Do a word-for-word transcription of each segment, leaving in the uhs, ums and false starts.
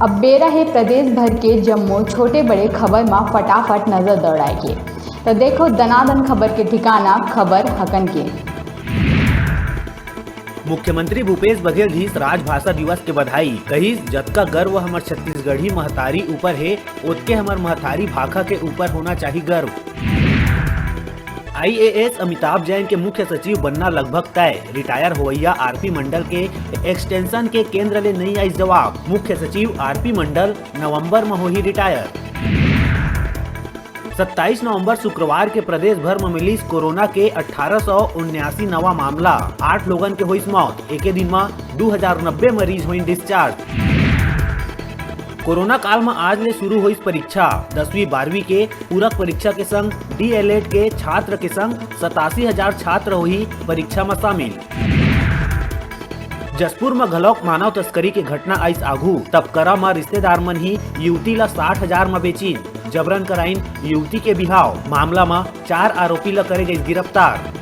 अब बेरा हे प्रदेश भर के जम्मो छोटे बड़े खबर म फटाफट नजर दौड़ाए के। त देखो दनादन खबर के ठिकाना, खबर हकन के। मुख्यमंत्री भूपेश बघेल दिस राजभाषा दिवस के बधाई, कहिस, "जतका गर्व हमर छत्तीसगढ़ी महतारी ऊपर हे, ओतके हमर महतारी भाखा के ऊपर होना चाही गर्व।" आईएएस अमिताभ जैन के मुख्य सचिव बनना लगभग तय, रिटायर होवइया आरपी मंडल के एक्सटेंशन के केंद्र ले नइ आइस जवाब, मुख्य सचिव आरपी मंडल नवंबर म होही रिटायर। सत्ताईस नवंबर शुक्रवार के प्रदेश भर म मिलिस कोरोना के अट्ठारह सौ उन्यासी नवा मामला, आठ लोगन के होइस मौत। एके दिन म दू हजार नब्बे मरीज होइन डिस्चार्ज। कोरोना काल म आज ले शुरू होइस परीक्षा, दसवीं बारहवीं के पूरक परीक्षा के संग डीएलएड के छात्र के संग सतासी हजार छात्र होही परीक्षा म शामिल। जशपुर म घलौक मानव तस्करी के घटना आइस आघू, तपकरा म रिश्तेदार मन ही युवती ल साठ हजार म बेचिन, जबरन कराइन युवती के बिहाव। मामला म चार आरोपी ल करे गइस गिरफ्तार।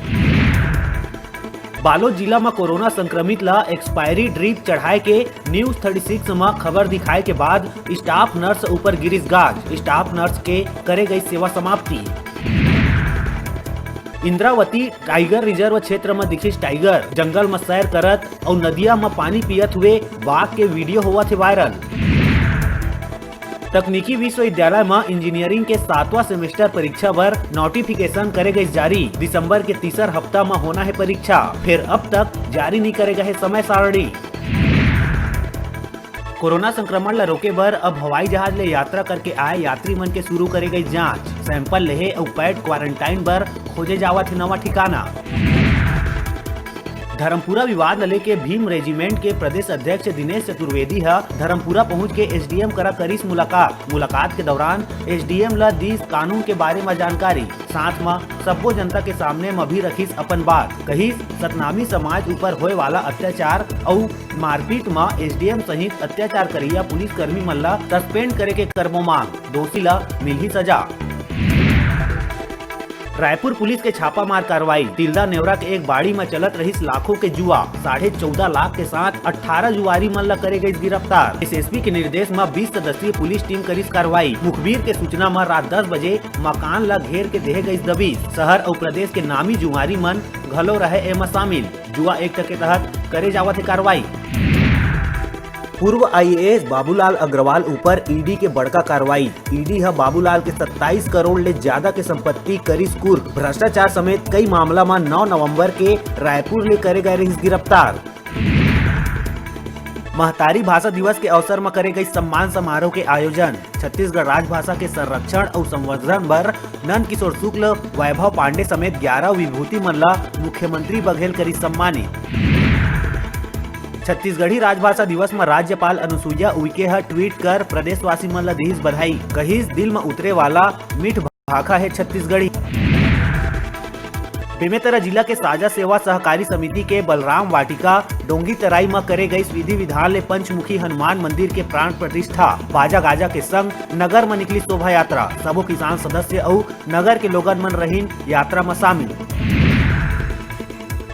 बालोद जिला म कोरोना संक्रमित ल एक्सपायरी ड्रिप चढ़ाए के न्यूज थर्टी सिक्स म खबर दिखाए के बाद स्टाफ नर्स ऊपर गिरिस गाज, स्टाफ नर्स के करे गइस सेवा समाप्ति। इंद्रावती टाइगर रिजर्व क्षेत्र म दिखिस टाइगर, जंगल म सैर करत अउ नदिया म पानी पियत हुए बाघ के वीडियो होवत हे वायरल। तकनीकी विश्वविद्यालय म इंजीनियरिंग के सातवां सेमेस्टर परीक्षा बर नोटिफिकेशन करे गइस जारी। दिसंबर के तीसर हफ्ता म होना हे परीक्षा, फेर अब तक जारी नइ करे गए हे समय सारणी। कोरोना संक्रमण ल रोके बर अब हवाई जहाज ले यात्रा करके आए यात्री मन के शुरू करे गइस जांच। सैंपल लेहे अउ पैड क्वारंटाइन बर खोजे जावत हे नवा ठिकाना। धर्मपुरा विवाद ल लेके भीम रेजिमेंट के प्रदेश अध्यक्ष दिनेश चतुर्वेदी ह धर्मपुरा पहुंच के एसडीएम करा करिस मुलाकात। मुलाकात के दौरान एसडीएम ल दीस कानून के बारे म जानकारी, साथ म सब्बो जनता के सामने म भी रखिस अपन बात। कहिस, सतनामी समाज ऊपर होए वाला अत्याचार अउ मारपीट म एसडीएम सहित अत्याचार करइया पुलिसकर्मी मन ल सस्पेंड करे के करबो मांग, दोषी ल मिलही सजा। रायपुर पुलिस के छापामार कार्रवाई, तिल्दा नेवरा के एक बाड़ी म चलत रहिस लाखों के जुआ, साढ़े चौदह लाख के साथ अट्ठारह जुआरी मन ल करे गइस गिरफ्तार। एसएसपी के निर्देश म बीस सदस्यीय पुलिस टीम करिस कार्रवाई। मुखबिर के सूचना म रात दस बजे मकान ल घेर के देहे गइस दबिश। शहर अउ प्रदेश के नामी जुआरी मन घलो रहे एमा शामिल। जुआ एक्ट के तहत करे जावत हे कार्रवाई। पूर्व आईएएस बाबूलाल अग्रवाल ऊपर ईडी के बड़का कार्रवाई। ईडी ह बाबूलाल के सत्ताईस करोड़ ले ज्यादा के संपत्ति करिस कुर्क। भ्रष्टाचार समेत कई मामला म नौ नवंबर के रायपुर ले करे गए रहिस गिरफ्तार। महतारी भाषा दिवस के अवसर म करे गई सम्मान समारोह के आयोजन। छत्तीसगढ़ राजभाषा के संरक्षण अउ संवर्धन बर नंद किशोर शुक्ल, वैभव पांडे समेत ग्यारह विभूति मन ल मुख्यमंत्री बघेल करिस सम्मानित। छत्तीसगढ़ी राजभाषा दिवस म राज्यपाल अनुसुईया उइके ह ट्वीट कर प्रदेशवासी मन ल दिहिस बधाई, कहिस, "दिल म उतरे वाला मीठ भाखा हे छत्तीसगढ़ी।" बेमेतरा जिला के साजा सेवा सहकारी समिति के बलराम वाटिका डोंगी तराई म करे गइस विधि विधान ले पंचमुखी हनुमान मंदिर के प्राण प्रतिष्ठा। बाजा गाजा के संग नगर म निकली शोभा यात्रा। सबो किसान सदस्य अउ नगर के लोगन मन रहिन यात्रा म शामिल।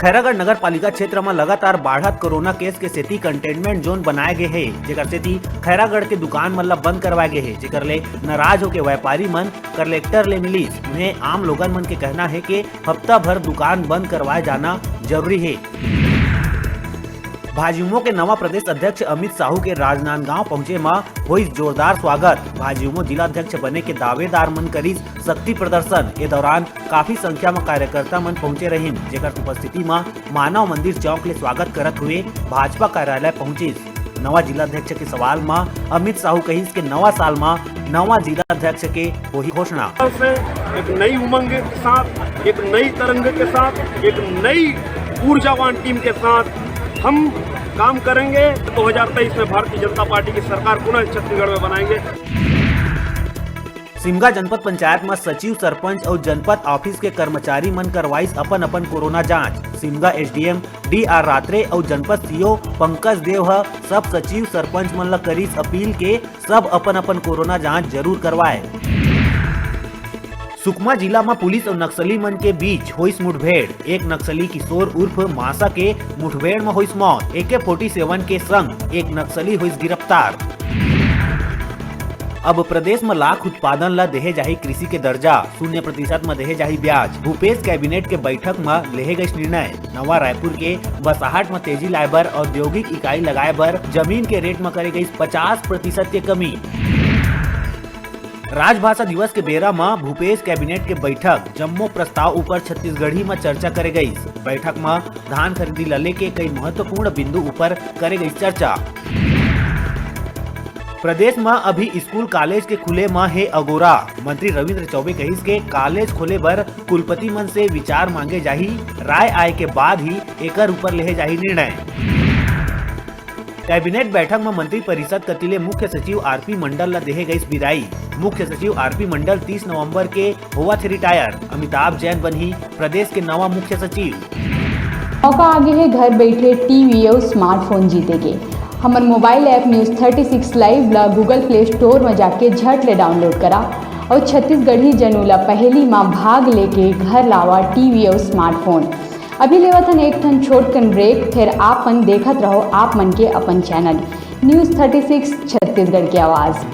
खैरागढ़ नगर पालिका क्षेत्र म लगातार बाढ़त कोरोना केस के सेती कंटेनमेंट जोन बनाए गे हे, जेकर सेती खैरागढ़ के दुकान मन ल बंद करवाए गे हे, जेकर ले नाराज होके व्यापारी मन कलेक्टर ले मिलिस। उहें, आम लोगन मन के कहना हे के हफ्ता भर दुकान बंद करवाए जाना जरूरी हे। भाजयुमो के नवा प्रदेश अध्यक्ष अमित साहू के राजनांदगांव पहुंचे म होइस जोरदार स्वागत। भाजयुमो जिला अध्यक्ष बने के दावेदार मन करिस शक्ति प्रदर्शन। ए दौरान काफी संख्या म कार्यकर्ता मन पहुंचे रहिन, जेकर उपस्थिति म मानव मंदिर चौक ले स्वागत करत हुए भाजपा कार्यालय पहुंचिस। नवा जिला अध्यक्ष के सवाल म अमित साहू कहिस के नवा साल म नवा जिला अध्यक्ष के होही घोषणा। से एक नई उमंग के साथ, एक नई तरंग के साथ, एक नई ऊर्जावान टीम के साथ हम काम करेंगे। दो हज़ार तेईस में भारतीय जनता पार्टी की सरकार पुनः छत्तीसगढ़ में बनाएंगे। सिमगा जनपद पंचायत म सचिव, सरपंच अउ जनपद ऑफिस के कर्मचारी मन करवाइस अपन-अपन कोरोना जांच। सिमगा एसडीएम डीआर रात्रे अउ जनपद सीओ पंकज देव ह सब सचिव, सरपंच मन ल करिस अपील के सब अपन-अपन कोरोना जांच जरूर करवाए। सुकमा जिला म पुलिस अउ नक्सली मन के बीच होइस मुठभेड़। एक नक्सली किशोर उर्फ मासा के मुठभेड़ म होइस मौत। एके फोर्टी सेवन के संग एक नक्सली होइस गिरफ्तार। अब प्रदेश म लाख उत्पादन ल देहे जाही कृषि के दर्जा, शून्य प्रतिशत म देहे जाही ब्याज। भूपेश कैबिनेट के बैठक म लेहे गइस निर्णय। नवा रायपुर के बसाहट म तेजी लाए बर औद्योगिक इकाई लगाए बर जमीन के रेट म करे गइस पचास प्रतिशत के कमी। राजभाषा दिवस के बेरा म भूपेश कैबिनेट के बैठक, जम्मो प्रस्ताव ऊपर छत्तीसगढ़ी म चर्चा करे गइस। बैठक म धान खरीदी ल लेके कई महत्वपूर्ण बिंदु ऊपर करे गइस चर्चा। प्रदेश म अभी स्कूल कॉलेज के खुले म हे अगोरा। मंत्री रविंद्र चौबे कहिस के कॉलेज खोले बर कुलपति मन से विचार मांगे जाही, राय आए के बाद ही एकर ऊपर लेहे जाही निर्णय। कैबिनेट बैठक म मंत्री परिषद कति ले मुख्य सचिव आरपी मंडल ल देहे गइस विदाई। मुख्य सचिव आरपी मंडल तीस नवंबर के होवत हे रिटायर। अमिताभ जैन बनही प्रदेश के नवा मुख्य सचिव। मौका आगे हे घर बैठे टीवी अउ स्मार्टफोन जीते के। हमर mobile app news thirty six live ला गूगल प्ले स्टोर म जाके झट ले डाउनलोड करा अउ छत्तीसगढ़ी जनू ला पहेली म भाग लेके घर लावा टीवी अउ स्मार्टफोन। अभी लेवत हन एक ठन छोटकन ब्रेक, फिर आप मन देखत रहो आप मन के अपन channel news thirty six Chhattisgarh की आवाज़।